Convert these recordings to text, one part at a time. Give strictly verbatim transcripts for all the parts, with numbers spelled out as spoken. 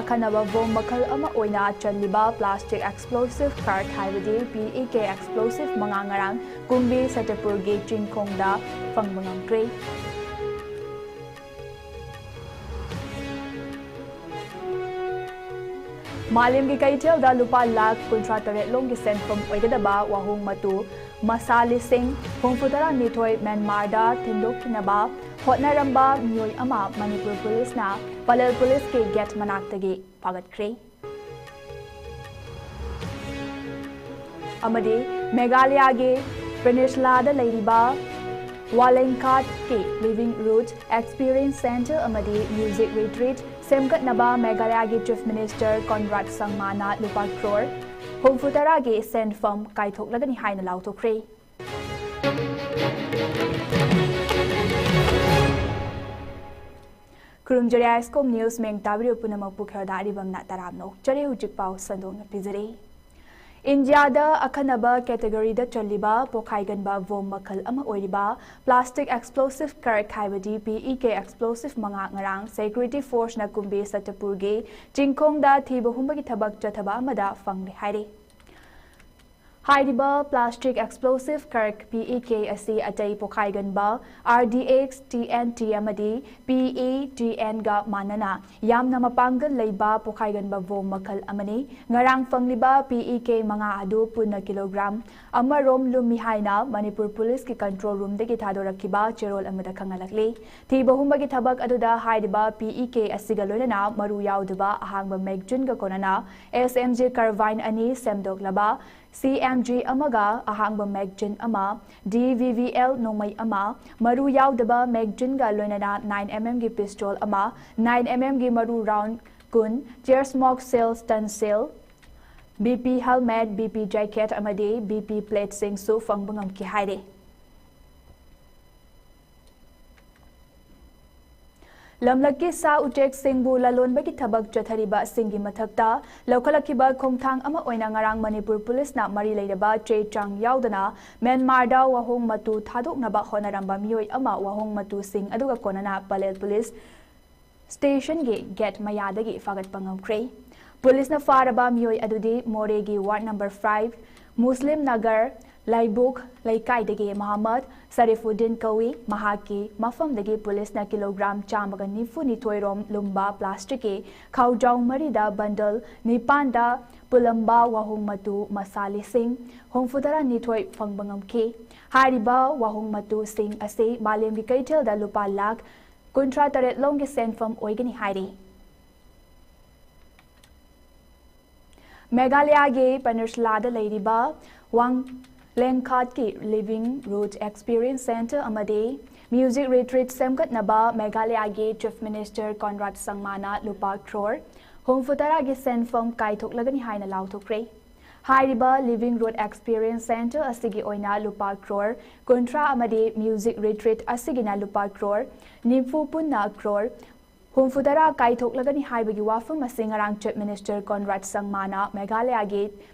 ꯑꯈꯟꯅꯕ ꯕꯣꯝ ꯃꯈꯜ ꯑꯃ ꯑꯣꯏꯅ ꯆꯜꯂꯤꯕ plastic explosive ꯀꯔꯛ ꯍꯥꯏꯕꯗꯤ P E K explosive ꯃꯉꯥ ꯉꯔꯥꯡ ꯀꯨꯝꯕꯤ ꯁꯇꯄꯨꯔꯒꯤ ꯆꯤꯡꯈꯣꯡꯗ ꯐꯪꯕ ꯉꯝꯈ꯭ꯔꯦ꯫ ꯃꯥꯂꯦꯝꯒꯤ ꯀꯩꯊꯦꯜꯗ ꯂꯨꯄꯥ ꯂꯥꯈ ꯀꯨꯟꯊ꯭ꯔꯥ ꯇꯔꯦꯠ ꯂꯣꯝꯒꯤ ꯁꯦꯟꯐꯝ ꯑꯣꯏꯒꯗꯕ ꯋꯥꯍꯣꯡ ꯃꯇꯨ ꯃꯁꯥ ꯂꯤꯁꯤꯡ ꯍꯨꯝꯐꯨ ꯇꯔꯥ ꯅꯤꯊꯣꯏ ꯃ꯭ꯌꯥꯟꯃꯥꯔꯗ ꯊꯤꯟꯗꯣꯛꯈꯤꯅꯕ ꯍꯣꯠꯅꯔꯝꯕ ꯃꯤꯑꯣꯏ ꯑꯃ ꯃꯅꯤꯄꯨꯔ ꯄꯨꯂꯤꯁꯅ ꯄꯂꯦꯜ ꯄꯨꯂꯤꯁꯀꯤ ꯒꯦꯠ ꯃꯅꯥꯛꯇꯒꯤ ꯐꯥꯒꯠꯈ꯭ꯔꯦ꯫ ꯑꯃꯗꯤ ꯃꯦꯘꯥꯂꯌꯥꯒꯤ ꯄꯦꯅꯤꯟꯁꯨꯂꯥꯗ ꯂꯩꯔꯤꯕ ꯋꯥꯂꯦꯡꯀꯥꯠꯀꯤ Living Root Experience Center ꯑꯃꯗꯤ Music Retreat ꯁꯦꯝꯒꯠꯅꯕ ꯃꯦꯘꯥꯂꯌꯥꯒꯤ Chief Minister Conrad ꯁꯪꯃꯥꯅ ꯂꯨꯄꯥ ꯀ꯭ꯔꯣꯔ ꯍꯨꯝꯐꯨ ꯇꯔꯥꯒꯤ ꯁꯦꯟꯐꯝ ꯀꯥꯏꯊꯣꯛꯂꯒꯅꯤ ꯍꯥꯏꯅ ꯂꯥꯎꯊꯣꯛꯈ꯭ꯔꯦ꯫ ꯈꯨꯔꯨꯝꯖꯔꯤ ISCOM News ꯃꯦꯡ ꯇꯥꯕꯤꯔꯤꯕ ꯄꯨꯝꯅꯃꯛꯄꯨ ꯈꯦꯔꯗꯥ ꯑꯔꯤꯕꯝꯅ ꯇꯔꯥꯝꯅ ꯑꯣꯛꯆꯔꯤ꯫ ꯍꯧꯖꯤꯛ ꯄꯥꯎ ꯁꯟꯗꯣꯛꯅ ꯄꯤꯖꯔꯤ꯫ ꯏꯟꯗꯤꯌꯥꯗ ꯑꯈꯟꯅꯕ category ꯗ ꯆꯜꯂꯤꯕ ꯄꯣꯈꯥꯏꯒꯟꯕ ꯕꯣꯝ ꯃꯈꯜ ꯑꯃ ꯑꯣꯏꯔꯤꯕ plastic explosive ꯀꯔꯛ ꯍꯥꯏꯕꯗꯤ P E K explosive ꯃꯉꯥ ꯉꯔꯥꯡ security force ꯅ ꯀꯨꯝꯕꯤ ꯁꯇꯄꯨꯔꯒꯤ ꯆꯤꯡꯈꯣꯡꯗ ꯊꯤꯕ ꯍꯨꯝꯕꯒꯤ ꯊꯕꯛ ꯆꯠꯊꯕ ꯑꯃꯗ ꯐꯪꯂꯦ ꯍꯥꯏꯔꯤ꯫ ꯍꯥꯏꯔꯤꯕ plastic explosive ꯀꯔꯛ P E K ꯑꯁꯤ ꯑꯇꯩ ꯄꯣꯈꯥꯏꯒꯟꯕ R D X, T N T ꯑꯃꯗꯤ P E T N ꯒ ꯃꯥꯟꯅꯅ ꯌꯥꯝꯅ ꯃꯄꯥꯡꯒꯜ ꯂꯩꯕ ꯄꯣꯈꯥꯏꯒꯟꯕ ꯕꯣꯝ ꯃꯈꯜ ꯑꯃꯅꯤ꯫ ꯉꯔꯥꯡ ꯐꯪꯂꯤꯕ P E K ꯃꯉꯥ ꯑꯗꯨ ꯄꯨꯟꯅ ꯀꯤꯂꯣꯒ꯭ꯔꯥꯝ ꯑꯃꯔꯣꯝ ꯂꯨꯝꯃꯤ ꯍꯥꯏꯅ ꯃꯅꯤꯄꯨꯔ ꯄꯨꯂꯤꯁꯀꯤ control room ꯗꯒꯤ ꯊꯥꯗꯣꯔꯛꯈꯤꯕ ꯆꯦꯔꯣꯜ ꯑꯃꯗ ꯈꯪꯍꯜꯂꯛꯂꯤ꯫ ꯊꯤꯕ ꯍꯨꯝꯕꯒꯤ ꯊꯕꯛ ꯑꯗꯨꯗ ꯍꯥꯏꯔꯤꯕ P E K ꯑꯁꯤꯒ ꯂꯣꯏꯅꯅ ꯃꯔꯨ ꯌꯥꯎꯗꯕ ꯑꯍꯥꯡꯕ magazine ꯒ ꯀꯣꯟꯅꯅ S M G carbine ꯑꯅꯤ ꯁꯦꯝꯗꯣꯛꯂꯕ C M G ꯑꯃꯒ ꯑꯍꯥꯡꯕ magazine ꯑꯃ, D V V L ꯅꯣꯡꯃꯩ ꯑꯃ, ꯃꯔꯨ ꯌꯥꯎꯗꯕ magazine ꯒ ꯂꯣꯏꯅꯅ nine M M ꯒꯤ pistol ꯑꯃ, nine M M ꯒꯤ ꯃꯔꯨ round ꯀꯨꯟ, tear smoke shell, stun shell, B P helmet, B P jacket ꯑꯃꯗꯤ B P plate ꯁꯤꯡꯁꯨ ꯐꯪꯕ ꯉꯝꯈꯤ ꯍꯥꯏꯔꯤ꯫ ꯂꯝꯂꯛꯀꯤ ꯁꯥ ꯎꯆꯦꯛꯁꯤꯡꯕꯨ ꯂꯂꯣꯟꯕꯒꯤ ꯊꯕꯛ ꯆꯠꯊꯔꯤꯕ ꯑꯁꯤꯡꯒꯤ ꯃꯊꯛꯇ ꯂꯧꯈꯠꯂꯛꯈꯤꯕ ꯈꯣꯡꯊꯥꯡ ꯑꯃ ꯑꯣꯏꯅ ꯉꯔꯥꯡ ꯃꯅꯤꯄꯨꯔ ꯄꯨꯂꯤꯁꯅ ꯃꯔꯤ ꯂꯩꯅꯕ ꯆꯦ ꯆꯥꯡ ꯌꯥꯎꯗꯅ ꯃ꯭ꯌꯥꯟꯃꯥꯔꯗ ꯋꯥꯍꯣꯡ ꯃꯇꯨ ꯊꯥꯗꯣꯛꯅꯕ ꯍꯣꯠꯅꯔꯝꯕ ꯃꯤꯑꯣꯏ ꯑꯃ ꯋꯥꯍꯣꯡ ꯃꯇꯨꯁꯤꯡ ꯑꯗꯨꯒ ꯀꯣꯟꯅꯅ ꯄꯂꯦꯜ ꯄꯨꯂꯤꯁ ꯁ꯭ꯇꯦꯁꯟꯒꯤ ꯒꯦꯠ ꯃꯌꯥꯗꯒꯤ ꯐꯥꯒꯠꯄ ꯉꯝꯈ꯭ꯔꯦ꯫ ꯄꯨꯂꯤꯁꯅ ꯐꯥꯔꯕ ꯃꯤꯑꯣꯏ ꯑꯗꯨꯗꯤ ꯃꯣꯔꯦꯒꯤ ꯋꯥꯔꯗ ꯅꯝꯕꯔ ꯐꯥꯏꯚ, ꯃꯨꯁꯂꯤꯝ ꯅꯒꯔ ꯂꯥꯏꯕꯨꯛ ꯂꯩꯀꯥꯏꯗꯒꯤ ꯃꯍꯃꯗ ꯁꯔꯤꯐꯨꯗꯤꯟ ꯀꯧꯏ꯫ ꯃꯍꯥꯛꯀꯤ ꯃꯐꯝꯗꯒꯤ ꯄꯨꯂꯤꯁꯅ ꯀꯤꯂꯣꯒ꯭ꯔꯥꯝ ꯆꯥꯝꯃꯒ ꯅꯤꯐꯨ ꯅꯤꯊꯣꯏ ꯔꯣꯝ ꯂꯨꯝꯕ ꯄ꯭ꯂꯥꯁꯇꯤꯛꯀꯤ ꯈꯥꯎꯖꯥꯎ ꯃꯔꯤꯗ ꯕꯟꯗꯜ ꯅꯤꯄꯥꯟꯗ ꯄꯨꯜꯂꯝꯕ ꯋꯥꯍꯣꯡ ꯃꯇꯨ ꯃꯁꯥ ꯂꯤꯁꯤꯡ ꯍꯨꯝꯐꯨꯇꯔꯥ ꯅꯤꯊꯣꯏ ꯐꯪꯕ ꯉꯝꯈꯤ꯫ ꯍꯥꯏꯔꯤꯕ ꯋꯥꯍꯣꯡ ꯃꯇꯨꯁꯤꯡ ꯑꯁꯤ ꯃꯥꯂꯦꯝꯒꯤ ꯀꯩꯊꯦꯜꯗ ꯂꯨꯄꯥ ꯂꯥꯈ ꯀꯨꯟꯊ꯭ꯔꯥ ꯇꯔꯦꯠ ꯂꯣꯝꯒꯤ ꯁꯦꯟꯐꯝ ꯑꯣꯏꯒꯅꯤ ꯍꯥꯏꯔꯤ꯫ ꯃꯦꯘꯥꯂꯌꯥꯒꯤ ꯄꯅꯔꯁꯂꯥꯗ ꯂꯩꯔꯤꯕ ꯋꯥꯡꯂꯦꯡꯈꯥꯠꯀꯤ ꯂꯤꯚꯤꯡ ꯔꯨꯠ ꯑꯦꯛꯁꯄꯤꯔꯤꯌꯦꯟꯁ ꯁꯦꯟꯇꯔ ꯑꯃꯗꯤ ꯃ꯭ꯌꯨꯖꯤꯛ ꯔꯤꯇ꯭ꯔꯤꯠ ꯁꯦꯝꯒꯠꯅꯕ ꯃꯦꯘꯥꯂꯌꯥꯒꯤ ꯆꯤꯐ ꯃꯤꯅꯤꯁꯇꯔ ꯀꯣꯟꯔꯥꯗ ꯁꯪꯃꯥꯅ ꯂꯨꯄꯥ ꯀ꯭ꯔꯣꯔ ꯍꯨꯝꯐꯨꯇꯔꯥꯒꯤ ꯁꯦꯟꯐꯝ ꯀꯥꯏꯊꯣꯛꯂꯒꯅꯤ ꯍꯥꯏꯅ ꯂꯥꯎꯊꯣꯛꯈ꯭ꯔꯦ꯫ ꯍꯥꯏꯔꯤꯕ ꯂꯤꯚꯤꯡ ꯔꯨꯠ ꯑꯦꯛꯁꯄꯤꯔꯤꯌꯦꯟꯁ ꯁꯦꯟꯇꯔ ꯑꯁꯤꯒꯤ ꯑꯣꯏꯅ ꯂꯨꯄꯥ ꯀ꯭ꯔꯣꯔ ꯀꯨꯟꯊ꯭ꯔꯥ ꯑꯃꯗꯤ ꯃ꯭ꯌꯨꯖꯤꯛ ꯔꯤꯇ꯭ꯔꯤꯠ ꯑꯁꯤꯒꯤꯅ ꯂꯨꯄꯥ ꯀ꯭ꯔꯣꯔ ꯅꯤꯐꯨ, ꯄꯨꯟꯅ ꯀ꯭ꯔꯣꯔ ꯍꯨꯝꯐꯨꯇꯔꯥ ꯀꯥꯏꯊꯣꯛꯂꯒꯅꯤ ꯍꯥꯏꯕꯒꯤ ꯋꯥꯐꯝ ꯑꯁꯤ ꯉꯔꯥꯡ ꯆꯤꯐ ꯃꯤꯅꯤꯁꯇꯔ ꯀꯣꯟꯔꯥꯗ ꯁꯪꯃꯥꯅ ꯃꯦꯘꯥꯂꯌꯥꯒꯤ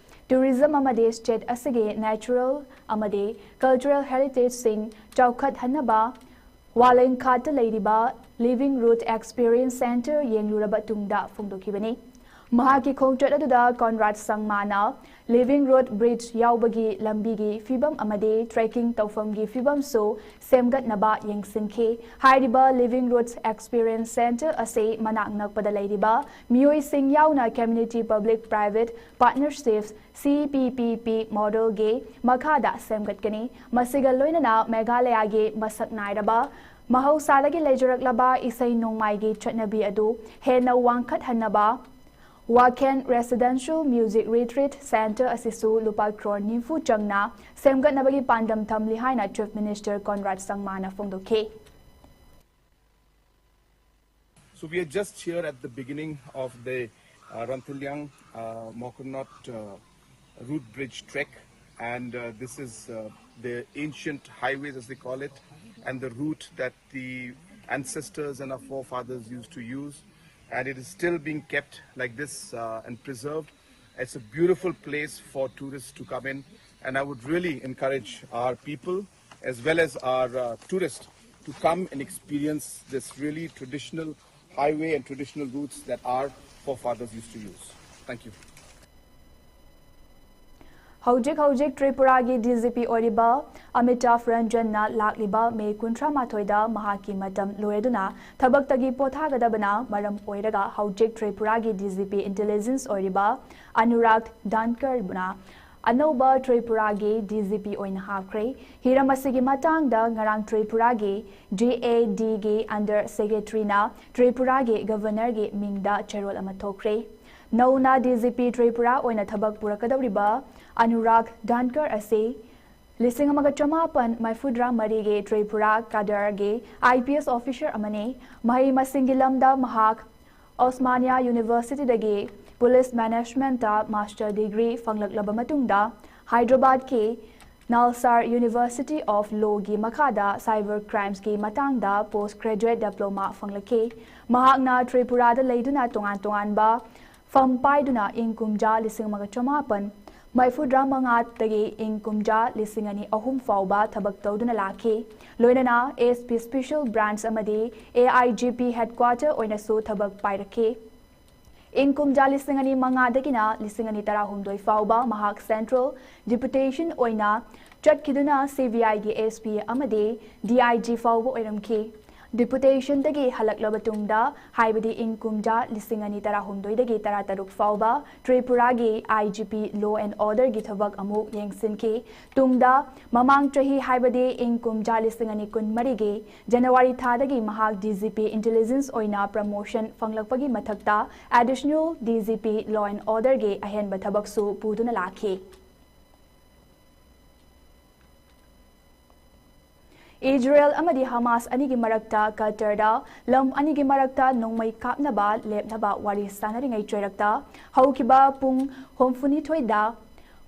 ꯇꯨꯔꯤꯖꯝ ꯑꯃꯗꯤ ꯁ꯭ꯇꯦꯠ ꯑꯁꯤꯒꯤ ꯅꯦꯆꯔꯦꯜ ꯑꯃꯗꯤ ꯀꯜꯆꯔꯦꯜ ꯍꯦꯔꯤꯇꯦꯖꯁꯤꯡ ꯆꯥꯎꯈꯠꯍꯟꯅꯕ ꯋꯥꯂꯦꯡꯈꯥꯠꯇ ꯂꯩꯔꯤꯕ ꯂꯤꯚꯤꯡ ꯔꯨꯠ ꯑꯦꯛꯁꯄꯤꯔꯤꯌꯦꯟꯁ ꯁꯦꯟꯇꯔ ꯌꯦꯡꯂꯨꯔꯕ ꯇꯨꯡꯗ ꯐꯣꯡꯗꯣꯛꯈꯤꯕꯅꯤ꯫ ꯃꯍꯥꯛꯀꯤ ꯈꯣꯡꯆꯠ ꯑꯗꯨꯗ ꯀꯣꯟꯔꯥꯗ ꯁꯪꯃꯥꯅ ꯂꯤꯚꯤꯡ ꯔꯨꯠ ꯕ꯭ꯔꯤꯖ ꯌꯥꯎꯕꯒꯤ ꯂꯝꯕꯤꯒꯤ ꯐꯤꯕꯝ ꯑꯃꯗꯤ ꯇ꯭ꯔꯦꯀꯤꯡ ꯇꯧꯐꯝꯒꯤ ꯐꯤꯕꯝꯁꯨ ꯁꯦꯝꯒꯠꯅꯕ ꯌꯦꯡꯁꯤꯟꯈꯤ꯫ ꯍꯥꯏꯔꯤꯕ ꯂꯤꯚꯤꯡ ꯔꯨꯠ ꯑꯦꯛꯁꯄꯤꯔꯤꯌꯦꯟꯁ ꯁꯦꯟꯇꯔ ꯑꯁꯤ ꯃꯅꯥꯛ ꯅꯛꯄꯗ ꯂꯩꯔꯤꯕ ꯃꯤꯑꯣꯏꯁꯤꯡ ꯌꯥꯎꯅ ꯀꯝꯃ꯭ꯌꯨꯅꯤꯇꯤ ꯄꯕ꯭ꯂꯤꯛ ꯄ꯭ꯔꯥꯏꯚꯦꯠ ꯄꯥꯔꯠꯅꯔꯁꯤꯞ, ꯁꯤ ꯄꯤ ꯄꯤ ꯄꯤ, ꯃꯣꯗꯦꯜꯒꯤ ꯃꯈꯥꯗ ꯁꯦꯝꯒꯠꯀꯅꯤ꯫ ꯃꯁꯤꯒ ꯂꯣꯏꯅꯅ ꯃꯦꯘꯥꯂꯌꯥꯒꯤ ꯃꯁꯛ ꯅꯥꯏꯔꯕ ꯃꯍꯧꯁꯥꯗꯒꯤ ꯂꯩꯖꯔꯛꯂꯕ ꯏꯁꯩ ꯅꯣꯡꯃꯥꯏꯒꯤ ꯆꯠꯅꯕꯤ ꯑꯗꯨ ꯍꯦꯟꯅ ꯋꯥꯡꯈꯠꯍꯟꯅꯕ ꯋꯥꯈꯦꯟ ꯔꯦꯁꯤꯗꯦꯟꯁꯤꯌꯦꯜ ꯃ꯭ꯌꯨꯖꯤꯛ ꯔꯤꯇ꯭ꯔꯤꯠ ꯁꯦꯟꯇꯔ ꯑꯁꯤꯁꯨ ꯂꯨꯄꯥ ꯀ꯭ꯔꯣꯔ ꯅꯤꯐꯨ ꯆꯪꯅ ꯁꯦꯝꯒꯠꯅꯕꯒꯤ ꯄꯥꯟꯗꯝ ꯊꯝꯂꯤ ꯍꯥꯏꯅ ꯆꯤꯐ ꯃꯤꯅꯤꯁꯇꯔ ꯀꯣꯟꯔꯥꯗ ꯁꯪꯃꯥꯅ ꯐꯣꯡꯗꯣꯛꯈꯤ꯫ So we are just here at the beginning of the uh, Ranthuliang uh, Mawkyrnot uh, root bridge trek, and uh, this is uh, the ancient highways, as they call it, and the route that the ancestors and our forefathers used to use, and it is still being kept like this uh, and preserved. It's a beautiful place for tourists to come in, and I would really encourage our people as well as our uh, tourists to come and experience this really traditional highway and traditional routes that our forefathers used to use. Thank you. ꯍꯧꯖꯤꯛ ꯍꯧꯖꯤꯛ ꯇ꯭ꯔꯤꯄꯨꯔꯥꯒꯤ ꯗꯤ G ꯄꯤ ꯑꯣꯏꯔꯤꯕ ꯑꯃꯤꯇꯥꯚ ꯔꯟꯖꯟꯅ ꯂꯥꯛꯂꯤꯕ ꯃꯦ ꯀꯨꯟꯊ꯭ꯔꯥ ꯃꯥꯊꯣꯏꯗ ꯃꯍꯥꯛꯀꯤ ꯃꯇꯝ ꯂꯣꯏꯔꯗꯨꯅ ꯊꯕꯛꯇꯒꯤ ꯄꯣꯊꯥꯒꯗꯕꯅ ꯃꯔꯝ ꯑꯣꯏꯔꯒ ꯍꯧꯖꯤꯛ ꯇ꯭ꯔꯤꯄꯨꯔꯥꯒꯤ ꯗꯤ ꯖꯤ ꯄꯤ ꯏꯟꯇꯦꯂꯤꯖꯦꯟꯁ ꯑꯣꯏꯔꯤꯕ ꯑꯅꯨꯔꯥꯒ ꯙꯥꯟꯀꯔꯕꯨꯅ ꯑꯅꯧꯕ ꯇ꯭ꯔꯤꯄꯨꯔꯥꯒꯤ ꯗꯤ ꯖꯤ ꯄꯤ ꯑꯣꯏꯅ ꯍꯥꯞꯈ꯭ꯔꯦ꯫ ꯍꯤꯔꯝ ꯑꯁꯤꯒꯤ ꯃꯇꯥꯡꯗ ꯉꯔꯥꯡ ꯇ꯭ꯔꯤꯄꯨꯔꯥꯒꯤ ꯗꯤ ꯑꯦ ꯗꯤꯒꯤ ꯑꯟꯗꯔ ꯁꯦꯀ꯭ꯔꯦꯇꯔꯤꯅ ꯇ꯭ꯔꯤꯄꯨꯔꯥꯒꯤ ꯒꯕꯔꯅꯔꯒꯤ ꯃꯤꯡꯗ ꯆꯦꯔꯣꯜ ꯑꯃ ꯊꯣꯛꯈ꯭ꯔꯦ꯫ ꯅꯧꯅ ꯗꯤ ꯖꯤ ꯄꯤ ꯇ꯭ꯔꯤꯄꯨꯔꯥ ꯑꯣꯏꯅ ꯊꯕꯛ ꯄꯨꯔꯛꯀꯗꯧꯔꯤꯕ ꯑꯅꯨꯔꯥꯒ ꯙꯥꯟꯀꯔ ꯑꯁꯤ ꯂꯤꯁꯤꯡ ꯑꯃꯒ ꯆꯃꯥꯄꯟ ꯃꯔꯤꯐꯨꯇꯔꯥ ꯃꯔꯤꯒꯤ Tripura ꯀꯥꯗꯔꯒꯤ I P S officer ꯑꯃꯅꯤ꯫ ꯃꯍꯩ ꯃꯁꯤꯡꯒꯤ ꯂꯝꯗ ꯃꯍꯥꯛ Osmania ꯌꯨꯅꯤꯚꯔꯁꯤꯇꯤꯗꯒꯤ police management master degree ꯐꯪꯂꯛꯂꯕ ꯃꯇꯨꯡꯗ ꯍꯥꯏꯗ꯭ꯔꯕꯥꯗꯀꯤ ꯅꯥꯜꯁꯥꯔ ꯌꯨꯅꯤꯚꯔꯁꯤꯇꯤ ꯑꯣꯐ ꯂꯣꯒꯤ ꯃꯈꯥꯗ ꯁꯥꯏꯕꯔ ꯀ꯭ꯔꯥꯏꯝꯁꯀꯤ ꯃꯇꯥꯡꯗ ꯄꯣꯁ ꯒ꯭ꯔꯦꯖꯨꯑꯦꯠ ꯗꯤꯄ꯭ꯂꯣꯃꯥ ꯐꯪꯂꯛꯈꯤ꯫ ꯃꯍꯥꯛꯅ ꯇ꯭ꯔꯤꯄꯨꯔꯥꯗ ꯂꯩꯗꯨꯅ ꯇꯣꯉꯥꯟ ꯇꯣꯉꯥꯟꯕ ꯐꯝ ꯄꯥꯏꯗꯨꯅ ꯏꯪ ꯀꯨꯝꯖꯥ ꯂꯤꯁꯤꯡ ꯑꯃꯒ ꯆꯃꯥꯄꯟ ꯃꯔꯤꯐꯨꯇꯔꯥ ꯃꯉꯥꯗꯒꯤ ꯏꯪ ꯀꯨꯝꯖꯥ ꯂꯤꯁꯤꯡ ꯑꯅꯤ ꯑꯍꯨꯝ ꯐꯥꯎꯕ ꯊꯕꯛ ꯇꯧꯗꯨꯅ ꯂꯥꯛꯈꯤ꯫ ꯂꯣꯏꯅꯅ ꯑꯦꯁ ꯄꯤ ꯁ꯭ꯄꯦꯁꯦꯜ ꯕ꯭ꯔꯥꯟꯆ ꯑꯃꯗꯤ A I G P headquarter ꯑꯣꯏꯅꯁꯨ ꯊꯕꯛ ꯄꯥꯏꯔꯛꯈꯤ꯫ ꯏꯪ ꯀꯨꯝꯖꯥ ꯂꯤꯁꯤꯡ ꯑꯅꯤ ꯃꯉꯥꯗꯒꯤꯅ ꯂꯤꯁꯤꯡ ꯑꯅꯤ ꯇꯔꯥꯍꯨꯝꯗꯣꯏ ꯐꯥꯎꯕ ꯃꯍꯥꯛ ꯁꯦꯟꯇ꯭ꯔꯦꯜ ꯗꯤꯄꯨꯇꯦꯁꯟ ꯑꯣꯏꯅ ꯆꯠꯈꯤꯗꯨꯅ ꯁꯤ ꯕꯤ ꯑꯥꯏꯒꯤ ꯑꯦꯁ ꯄꯤ ꯑꯃꯗꯤ ꯗꯤ ꯑꯥꯏ ꯖꯤ ꯐꯥꯎꯕ ꯑꯣꯏꯔꯝꯈꯤ꯫ ꯗꯤꯄꯨꯇꯦꯁꯟꯗꯒꯤ ꯍꯜꯂꯛꯂꯕ ꯇꯨꯡꯗ, ꯍꯥꯏꯕꯗꯤ ꯏꯪ ꯀꯨꯝꯖꯥ ꯂꯤꯁꯤꯡ ꯑꯅꯤ ꯇꯔꯥꯍꯨꯝꯗꯣꯏꯗꯒꯤ ꯇꯔꯥꯇꯔꯨꯛ ꯐꯥꯎꯕ ꯇ꯭ꯔꯤꯄꯨꯔꯥꯒꯤ ꯑꯥꯏ ꯖꯤ ꯄꯤ ꯂꯣ ꯑꯦꯟ ꯑꯣꯔꯗꯔꯒꯤ ꯊꯕꯛ ꯑꯃꯨꯛ ꯌꯦꯡꯁꯤꯟꯈꯤ꯫ ꯇꯨꯡꯗ ꯃꯃꯥꯡ ꯆꯍꯤ, ꯍꯥꯏꯕꯗꯤ ꯏꯪ ꯀꯨꯝꯖꯥ ꯂꯤꯁꯤꯡ ꯑꯅꯤ ꯀꯨꯟꯃꯔꯤꯒꯤ ꯖꯅꯋꯥꯔꯤ ꯊꯥꯗꯒꯤ ꯃꯍꯥꯛ ꯗꯤ ꯖꯤ ꯄꯤ ꯏꯟꯇꯦꯂꯤꯖꯦꯟꯁ ꯑꯣꯏꯅ ꯄ꯭ꯔꯃꯣꯁꯟ ꯐꯪꯂꯛꯄꯒꯤ ꯃꯊꯛꯇ additional D G P law and ꯑꯣꯔꯗꯔꯒꯤ ꯑꯍꯦꯟꯕ ꯊꯕꯛꯁꯨ ꯄꯨꯗꯨꯅ ꯂꯥꯛꯈꯤ꯫ ꯏꯖꯔꯦꯜ ꯑꯃꯗꯤ ꯍꯃꯥꯁ ꯑꯅꯤꯒꯤ ꯃꯔꯛꯇ ꯀꯇꯔꯗ ꯂꯝ ꯑꯅꯤꯒꯤ ꯃꯔꯛꯇ ꯅꯣꯡꯃꯩ ꯀꯥꯞꯅꯕ ꯂꯦꯞꯅꯕ ꯋꯥꯔꯤ ꯁꯥꯟꯅꯔꯤꯉꯩ ꯆꯩꯔꯛꯇ ꯍꯧꯈꯤꯕ ꯄꯨꯡ ꯍꯨꯝꯐꯨꯅꯤꯊꯣꯏꯗ,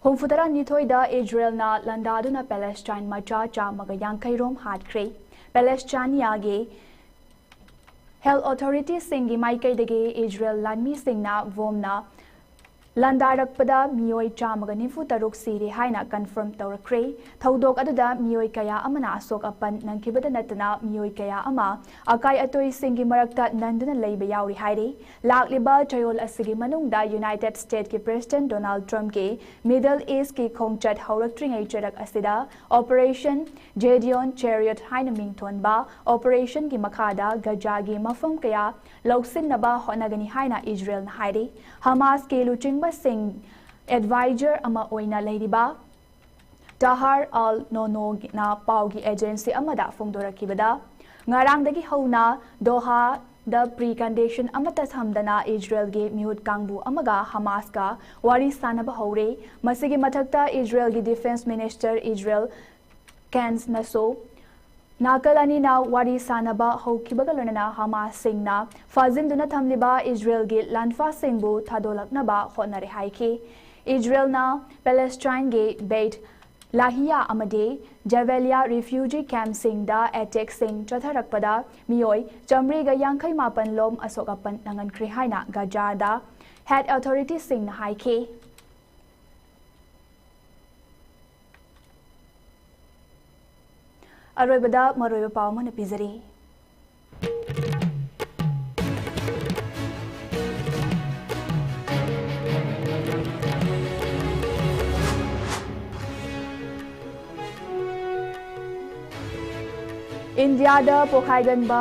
ꯍꯨꯝꯐꯨꯇꯔꯥꯅꯤꯊꯣꯏꯗ ꯏꯖꯔꯦꯜꯅ ꯂꯥꯟꯗꯥꯗꯨꯅ ꯄꯦꯂꯦꯁꯇꯥꯏꯟ ꯃꯆꯥ ꯆꯥꯝꯃꯒ ꯌꯥꯡꯈꯩ ꯔꯣꯝ ꯍꯥꯠꯈ꯭ꯔꯦ꯫ ꯄꯦꯂꯦꯁꯇꯥꯏꯅꯤꯌꯥꯒꯤ ꯍꯦꯜꯊ ꯑꯣꯊꯣꯔꯤꯇꯤꯁꯤꯡꯒꯤ ꯃꯥꯏꯀꯩꯗꯒꯤ ꯏꯖꯔꯦꯜ ꯂꯥꯟꯃꯤꯁꯤꯡꯅ ꯕꯣꯝꯅ ꯂꯥꯟꯗꯥꯔꯛꯄꯗ ꯃꯤꯑꯣꯏ ꯆꯥꯝꯃꯒ ꯅꯤꯐꯨ ꯇꯔꯨꯛ ꯁꯤꯔꯦ ꯍꯥꯏꯅ ꯀꯟꯐꯥꯔꯝ ꯇꯧꯔꯛꯈ꯭ꯔꯦ꯫ ꯊꯧꯗꯣꯛ ꯑꯗꯨꯗ ꯃꯤꯑꯣꯏ ꯀꯌꯥ ꯑꯃꯅ ꯑꯁꯣꯛ ꯑꯄꯟ ꯅꯪꯈꯤꯕꯗ ꯅꯠꯇꯅ ꯃꯤꯑꯣꯏ ꯀꯌꯥ ꯑꯃ ꯑꯀꯥꯏ ꯑꯇꯣꯏꯁꯤꯡꯒꯤ ꯃꯔꯛꯇ ꯅꯟꯗꯨꯅ ꯂꯩꯕ ꯌꯥꯎꯔꯤ ꯍꯥꯏꯔꯤ꯫ ꯂꯥꯛꯂꯤꯕ ꯆꯌꯣꯜ ꯑꯁꯤꯒꯤ ꯃꯅꯨꯡꯗ ꯌꯨꯅꯥꯏꯇꯦꯗ ꯁ꯭ꯇꯦꯠꯀꯤ ꯄ꯭ꯔꯦꯁꯤꯗꯦꯟꯠ ꯗꯣꯅꯥꯜꯗ ꯇ꯭ꯔꯝꯞꯀꯤ ꯃꯤꯗꯜ ꯏꯁ꯭ꯠꯀꯤ ꯈꯣꯡꯆꯠ ꯍꯧꯔꯛꯇ꯭ꯔꯤꯉꯩ ꯆꯔꯛ ꯑꯁꯤꯗ ꯑꯣꯄꯔꯦꯁꯟ ꯖꯦꯗꯤꯌꯣꯟ ꯆꯦꯔꯤꯌꯠ ꯍꯥꯏꯅ ꯃꯤꯡꯊꯣꯟꯕ ꯑꯣꯄꯔꯦꯁꯟꯒꯤ ꯃꯈꯥꯗ ꯒꯖꯥꯒꯤ ꯃꯐꯝ ꯀꯌꯥ ꯂꯧꯁꯤꯟꯅꯕ ꯍꯣꯠꯅꯒꯅꯤ ꯍꯥꯏꯅ ꯏꯖꯔꯦꯜꯅ ꯍꯥꯏꯔꯤ꯫ ꯍꯃꯥꯁꯀꯤ ꯂꯨꯆꯤꯡꯕꯁꯤꯡ ꯑꯦꯗꯚꯥꯏꯖꯔ ꯑꯃ ꯑꯣꯏꯅ ꯂꯩꯔꯤꯕ ꯇꯍꯥꯔ ꯑꯜ ꯅꯣꯅꯣꯅ ꯄꯥꯎꯒꯤ ꯑꯦꯖꯦꯟꯁꯤ ꯑꯃꯗ ꯐꯣꯡꯗꯣꯔꯛꯈꯤꯕꯗ, ꯉꯔꯥꯡꯗꯒꯤ ꯍꯧꯅ ꯗꯣꯍꯥꯗ ꯄ꯭ꯔꯤ ꯀꯟꯗꯤꯁꯟ ꯑꯃꯠꯇ ꯊꯝꯗꯅ ꯏꯖꯔꯦꯜꯒꯤ ꯃꯤꯍꯨꯠ ꯀꯥꯡꯕꯨ ꯑꯃꯒ ꯍꯃꯥꯁꯀ ꯋꯥꯔꯤ ꯁꯥꯅꯕ ꯍꯧꯔꯦ꯫ ꯃꯁꯤꯒꯤ ꯃꯊꯛꯇ ꯏꯖꯔꯦꯜꯒꯤ ꯗꯤꯐꯦꯟꯁ ꯃꯤꯅꯤꯁꯇꯔ ꯏꯖꯔꯦꯜ ꯀꯦꯟꯁꯅꯁꯨ ꯅꯥꯀꯜ ꯑꯅꯤꯅ ꯋꯥꯔꯤ ꯁꯥꯅꯕ ꯍꯧꯈꯤꯕꯒ ꯂꯣꯏꯅꯅ ꯍꯃꯥꯁꯁꯤꯡꯅ ꯐꯥꯖꯤꯟꯗꯨꯅ ꯊꯝꯂꯤꯕ ꯏꯖꯔꯦꯜꯒꯤ ꯂꯥꯟꯐꯥꯁꯤꯡꯕꯨ ꯊꯥꯗꯣꯛꯂꯛꯅꯕ ꯍꯣꯠꯅꯔꯦ ꯍꯥꯏꯈꯤ꯫ ꯏꯖꯔꯦꯜꯅ ꯄꯦꯂꯦꯁꯇꯥꯏꯟꯒꯤ ꯕꯦꯠ ꯂꯥꯍꯤꯌꯥ ꯑꯃꯗꯤ ꯖꯕꯦꯂꯤꯌꯥ ꯔꯤꯐ꯭ꯌꯨꯖꯤ ꯀꯦꯝꯞꯁꯤꯡꯗ ꯑꯦꯇꯦꯛꯁꯤꯡ ꯆꯠꯊꯔꯛꯄꯗ ꯃꯤꯑꯣꯏ ꯆꯥꯃꯔꯤꯒ ꯌꯥꯡꯈꯩ ꯃꯥꯄꯟ ꯂꯣꯝ ꯑꯁꯣꯛ ꯑꯄꯟ ꯅꯪꯍꯟꯈ꯭ꯔꯦ ꯍꯥꯏꯅ ꯒꯖꯥꯗ ꯍꯦꯜꯊ ꯑꯣꯊꯣꯔꯤꯇꯤꯁꯤꯡꯅ ꯍꯥꯏꯈꯤ꯫ ꯑꯔꯣꯏꯕꯗ ꯃꯔꯨꯑꯣꯏꯕ ꯄꯥꯎ ꯑꯃꯅ ꯄꯤꯖꯔꯤ꯫ ꯏꯟꯗꯤꯌꯥꯗ ꯄꯣꯈꯥꯏꯒꯟꯕ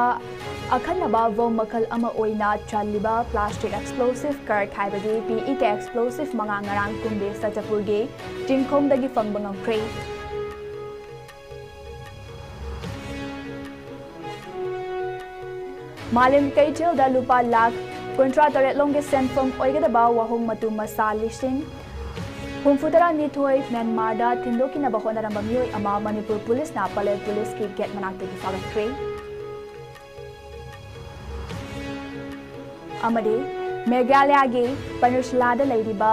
ꯑꯈꯟꯅꯕ ꯕꯣꯝ ꯃꯈꯜ ꯑꯃ ꯑꯣꯏꯅ ꯆꯜꯂꯤꯕ ꯄ꯭ꯂꯥꯁꯇꯤꯛ ꯑꯦꯛꯁꯄ꯭ꯂꯣꯁꯤꯚ ꯀꯔꯠ ꯍꯥꯏꯕꯗꯤ ꯄꯤ ꯏ ꯀꯦ ꯑꯦꯛꯁꯄ꯭ꯂꯣꯁꯤꯚ ꯃꯉꯥ ꯉꯔꯥꯡ ꯀꯨꯝꯕꯤ ꯁꯇꯄꯨꯔꯒꯤ ꯆꯤꯡꯈꯣꯡꯗꯒꯤ ꯐꯪꯕ ꯉꯝꯈ꯭ꯔꯦ꯫ ꯃꯥꯂꯦꯝ ꯀꯩꯊꯦꯜꯗ ꯂꯨꯄꯥ ꯂꯥꯈ ꯀꯨꯟꯊ꯭ꯔꯥ ꯇꯔꯦꯠ ꯂꯣꯝꯒꯤ ꯁꯦꯟꯐꯝ ꯑꯣꯏꯒꯗꯕ ꯋꯥꯍꯣꯡ ꯃꯇꯨ ꯃꯆꯥ ꯂꯤꯁꯤꯡ ꯍꯨꯝꯐꯨ ꯇꯔꯥ ꯅꯤꯊꯣꯏ ꯃ꯭ꯌꯥꯟꯃꯥꯔꯗ ꯊꯤꯟꯗꯣꯛꯈꯤꯅꯕ ꯍꯣꯠꯅꯔꯝꯕ ꯃꯤꯑꯣꯏ ꯑꯃ ꯃꯅꯤꯄꯨꯔ ꯄꯨꯂꯤꯁꯅ ꯄꯂꯦꯜ ꯄꯨꯂꯤꯁꯀꯤ ꯒꯦꯠ ꯃꯅꯥꯛꯇꯒꯤ ꯐꯥꯒꯠꯈ꯭ꯔꯦ꯫ ꯑꯃꯗꯤ ꯃꯦꯘꯥꯂꯌꯥꯒꯤ ꯄꯅꯨꯁꯂꯥꯗ ꯂꯩꯔꯤꯕ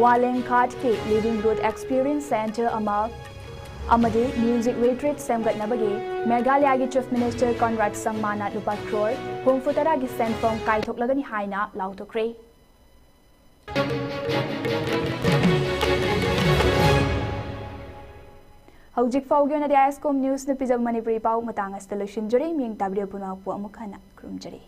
ꯋꯥꯂꯦꯡꯈꯥꯠꯀꯤ ꯂꯤꯚꯤꯡ ꯔꯨꯠ ꯑꯦꯛꯁꯄꯤꯔꯤꯌꯦꯟꯁ ꯁꯦꯟꯇꯔ ꯑꯃ ꯑꯃꯗꯤ ꯃ꯭ꯌꯨꯖꯤꯛ ꯔꯤꯇ꯭ꯔꯤꯠ ꯁꯦꯝꯒꯠꯅꯕꯒꯤ ꯃꯦꯘꯥꯂꯌꯥꯒꯤ ꯆꯤꯐ ꯃꯤꯅꯤꯁꯇꯔ ꯀꯣꯟꯔꯥꯗ ꯁꯪꯃꯥꯅ ꯂꯨꯄꯥ ꯀ꯭ꯔꯣꯔ ꯍꯨꯝꯐꯨ ꯇꯔꯥꯒꯤ ꯁꯦꯟꯐꯝ ꯀꯥꯏꯊꯣꯛꯂꯒꯅꯤ ꯍꯥꯏꯅ ꯂꯥꯎꯊꯣꯛꯈ꯭ꯔꯦ꯫ ꯍꯧꯖꯤꯛ ꯐꯥꯎꯒꯤ ꯑꯣꯏꯅꯗꯤ ꯑꯥꯏ ꯑꯦꯁ ꯀꯣꯝ ꯅ꯭ꯌꯨꯁꯅ ꯄꯤꯖꯕ ꯃꯅꯤꯄꯨꯔꯤ ꯄꯥꯎ ꯃꯇꯥꯡ ꯑꯁꯤꯗ ꯂꯣꯏꯁꯤꯟꯖꯔꯦ꯫ ꯃꯤꯌꯦꯡ ꯇꯥꯕꯤꯔꯤꯕ ꯄꯨꯝꯅꯃꯛꯄꯨ ꯑꯃꯨꯛ ꯍꯟꯅ ꯈꯨꯔꯨꯝꯖꯔꯤ꯫